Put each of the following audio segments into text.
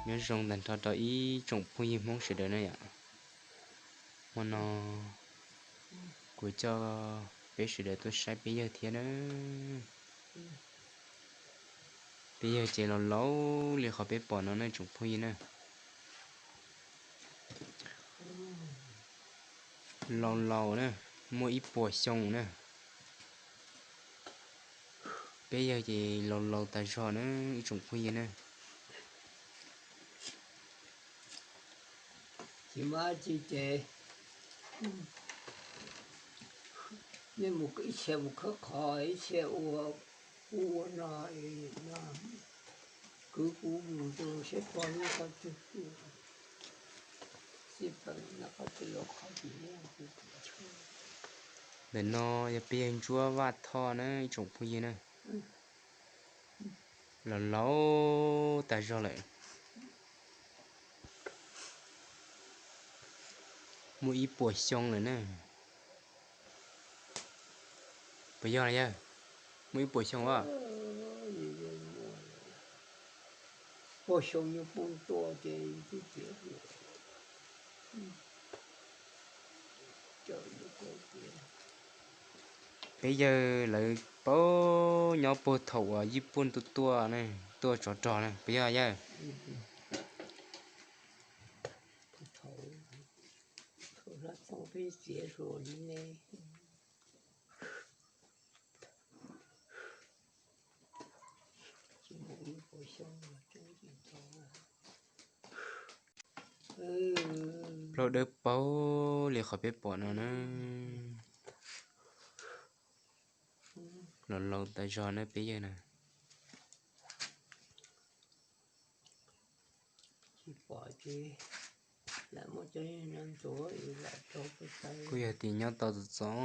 Nyob zoo tag nrho rau ib tsoom phooj ywg Hmoob sawv daws na yom. Hmo no kuv coj peb sawv daws tuaj saib peb yawg thiab na. Peb yawg ces laus laus li qhov peb pom no na tsoom phooj ywg na. Laus laus na, muaj ib puas xyoo na. Peb yawg ces laus laus tas zog na ib tsoom phooj ywg na. Tsis muaj dab tsi ces nej mus ib txhia mus khawb qhov, ib txhia ua ub ua no, kwv kuv mus rau seb pog nyob qhov twg, xij peem nyob qhov twg los qhov twg. Ntawm no yog peb yawg Ntsuab Vaj Thoj na ib tsoom phooj ywg na. Laus laus tas zog lawm. Muaj ib puas xyoo lawm na. Puas yog yawg? Muaj ib puas xyoo as. Puas xyoo nyob poob tua ces twb tiav. Peb yawg lawv paub nyob puag thaum uas yij puj tuaj tuaj ne, tuaj tsov rog ne, puas yog yawg? Plaub dawb paug li qhov peb pom no na. Laus laus tas zog na peb yawg na. Kuj yog tias nyob tau txom txom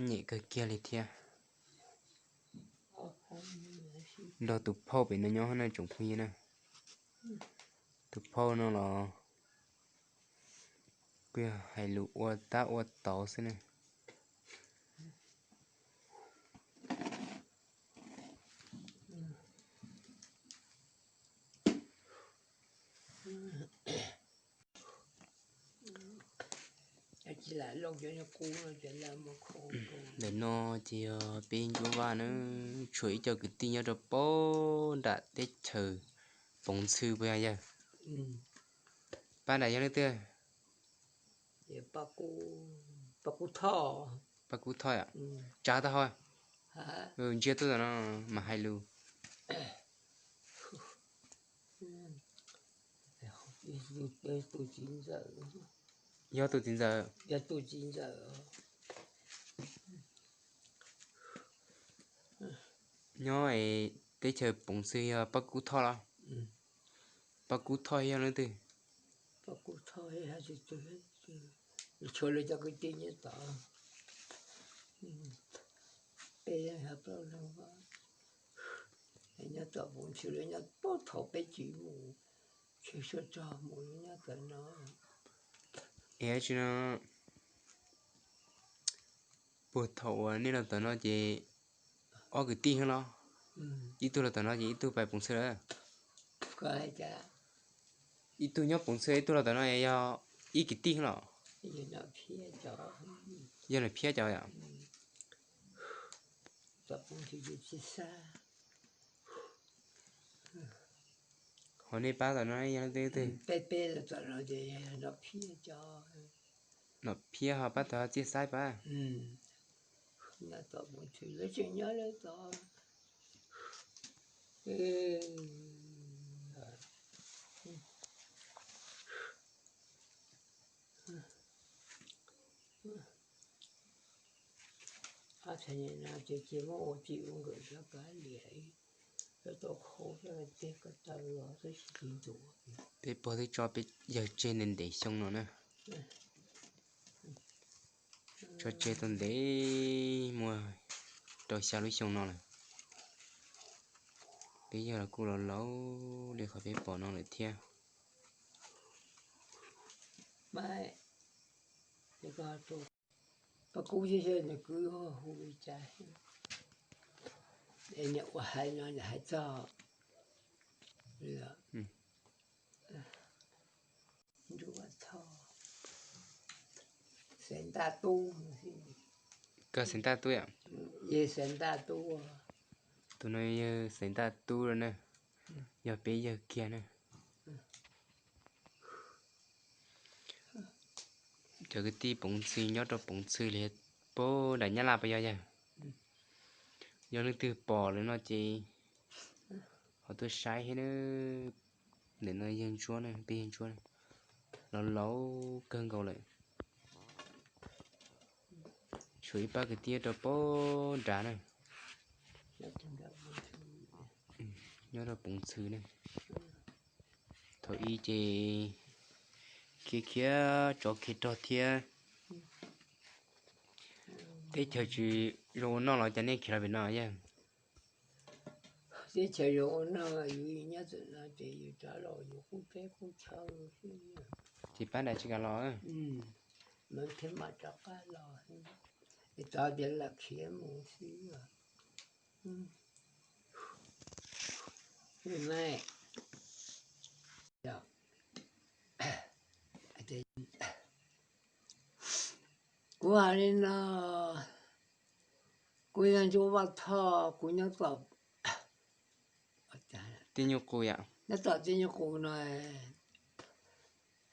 nyem kawg kiag li thiab. Nrog tus phauj pem no nyob na tsoom phooj ywg na. Tus phauj no los kuj yog hais lus ua tab ua tauv xwb na. Ntawm no ces yog peb Ntsuab Vaj na, tshuav ib co kwv tij nyob rau pab nram teb chaws Poov Ntxhw puas yog yawg? Pab nram yog leej twg? Pab Kub Thoj. Tsa tau hau, ntsia tuaj tom no mas hais lus. Yog tus txiv ntxawm. Nyob teb chaws Poov Ntxhw yog Paj Kub Thoj los? Paj Kub Thoj yog leej twg? Tshuav lawv cov kwv tij nyob tod, peb yog plaub leeg, nyob tom Poov Ntxhw, nyob puag thaum peb tsis mus, tsis txog mus nyob tom no. Es tsis no, puag thaum uas nej los tom no ces ob kwv tij heev los? Ib tug los tom no ces ib tug pais Poov Ntxhw lawm. Ib tug nyob Poov Ntxhw ib tug los tom no yog ib kwv tij heev los? Yog Nom Phiab cov yom? Ho nej pab tom no yog leej twg? Nom Phiab ho pab tom Txiaj Xaib pab. Peb pog twb tso peb yawg tseg ntev ntev xyoo no na. Tso tseg tau ntev muaj rau xya lub xyoo no lawm. Peb yawg los kuj laus laus li qhov peb pom no lawm thiab. Paj Kub, nws kwv hu li cas? Niam ua hais no nws hais txog, Koj Xeev Ntaj tub yom? Yawg Xeev Ntaj tub. Tus no yawg Xeev Ntaj tub lawm na, yog peb yawg kiag na. Cov kwv tij Poov Txwv nyob rau Poov Txwv li puag nram Nyab Laj puas yog yawg? Yog leej twg pom lawm no ces ho tuaj saib thiab na. Ntawm no yawg Ntsuab na, peb yawg Ntsuab na, laus laus kawg nkaus lawm. Tshuav ib pab kwv tij rau puag nrad na, nyob rau Poov Txwv na. Thaum ub ces khiav khiav tsov khiav rog thiab, teb chaws tsis zoo ua noj los cas nej khiav los pem no yawg? Teb chaws zoo ua noj, yus nyob txawm no ces yus rov los yus qub teb qub chaw xwb. Ces pab nram tsis kam los, lawv thiaj mam rov qab los, es txog tias lam khiav mus xwb. Kuv hais li no, kuv yog Ntsuab Vaj Thoj, kuv nyob tom Tij Nyuj Qus, nyob tom Tij Nyuj Qus no,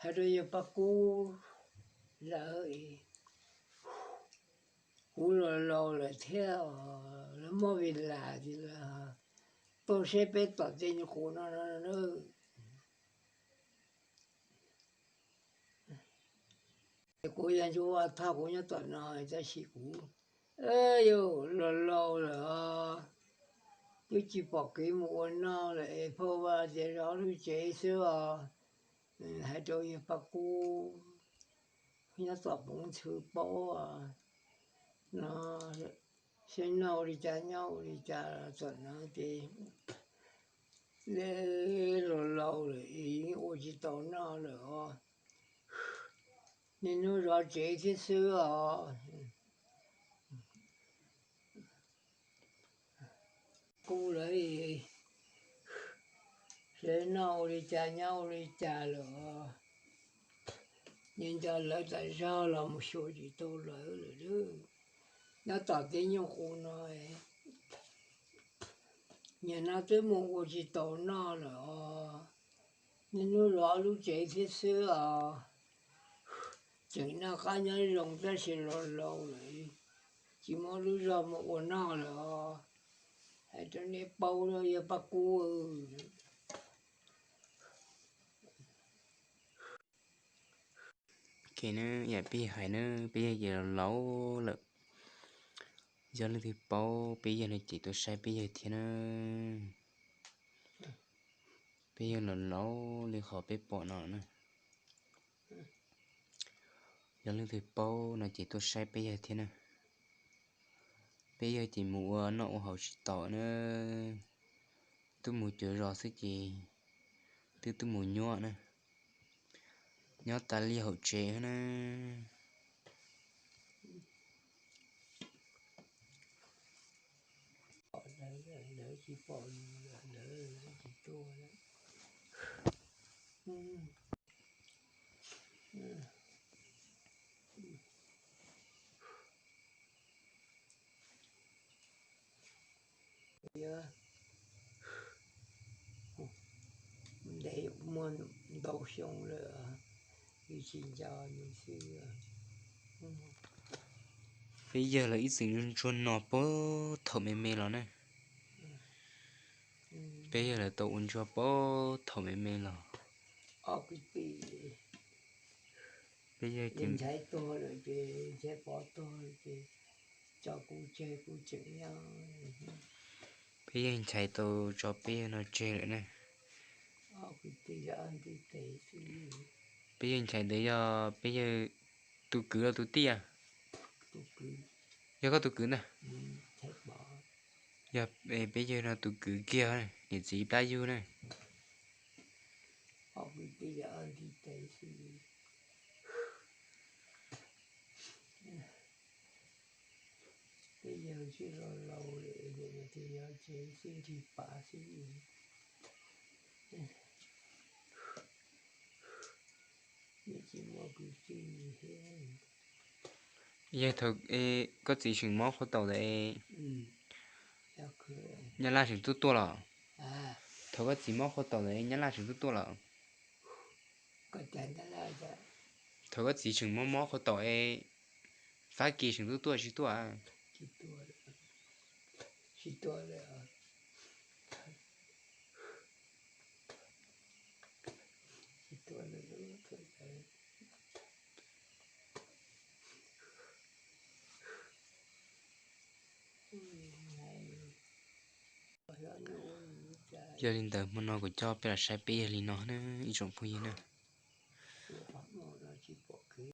hais rau yawg Paj Kub lawm, kuv los laus lawm thiab, lawv muaj vim lam ces lawv tuaj saib peb tom Tij Nyuj Qus no. Kuv yog Ntsuab Vaj Thoj, kuv nyob tom no tab sis kuv yuav los laus lawm os, twb tsis pom kev mus ua noj lawm es phauj Vaj tias zov lub tsev xwb os. Hais rau yawg Paj Kub nyob tom Poov Txwv paub no, saib noj ua li cas nyob ua li cas txom no ces los laus lawm es yeej ua tsis tau noj lawm os. Niaj hnub zov tsev thiab xwb os. Kuv lawv saib noj ua li cas nyob ua li cas lawm os. Nyob nco lawv tas zog los mus xyuas tsis tau lawv lawm. Nyob tom Tij Nyuj Qus no, niaj hnub twb mus ua tsis tau noj lawm os. Niaj hnub zov lub tsev thiab xwb os. Tseem noj qab nyob zoo tab sis los laus lawm, tsis muaj lub zog mus ua noj lawm os. Hais rau nej paub yawg Paj Kub. Ces na, yam peb yawg hais na, peb yawg ces los laus lawm. Yog leej twg paub peb yawg no ces tuaj saib peb yawg thiab na. Peb yawg los laus li qhov peb pom no na. Yog leej twg paub no ces tuaj saib peb yawg thiab na. Peb yawg ces mus ua noj ua haus tsis tau na, twb mus cuav zos xwb ces twb twb mus nyuaj na, nyob tas li hauv tsev na. Ntev muaj ntau xyoo lawm, tsis nco nws xwb. Peb yawg lawv ib txwm ntsuag no puag thaum me me los na. Peb yawg lawv tau ua ntsuag puag thaum me me los. Peb yawg ces, peb yawg Nchaiv tau tso peb yawg no tseg lawm na. Peb yawg Nchaiv ntawd yog peb yawg tus kwv los tus tij a? Yog koj tus kwv ntag. Yog peb yawg no tus kwv kiag, niam txiv plab yug na. Peb yawg twb los laus lawm, nyob tsev xwb nrig pas xwb, tsis muaj kwv tij thiab. Yog thaum koj txiv tseem mob qhua taus ntawd, Nyab Laj tseem tuaj tuaj los? Thaum koj txiv mob qhua taus ntawd Nyab Laj tseem tuaj tuaj los? Thaum koj txiv tseem mob mob qhua taus es Fab Kis tseem tuaj tuaj tsis tuaj? Yog li ntawd hmo no kuv coj peb los saib peb yawg li no na ib tsoom phooj ywg na.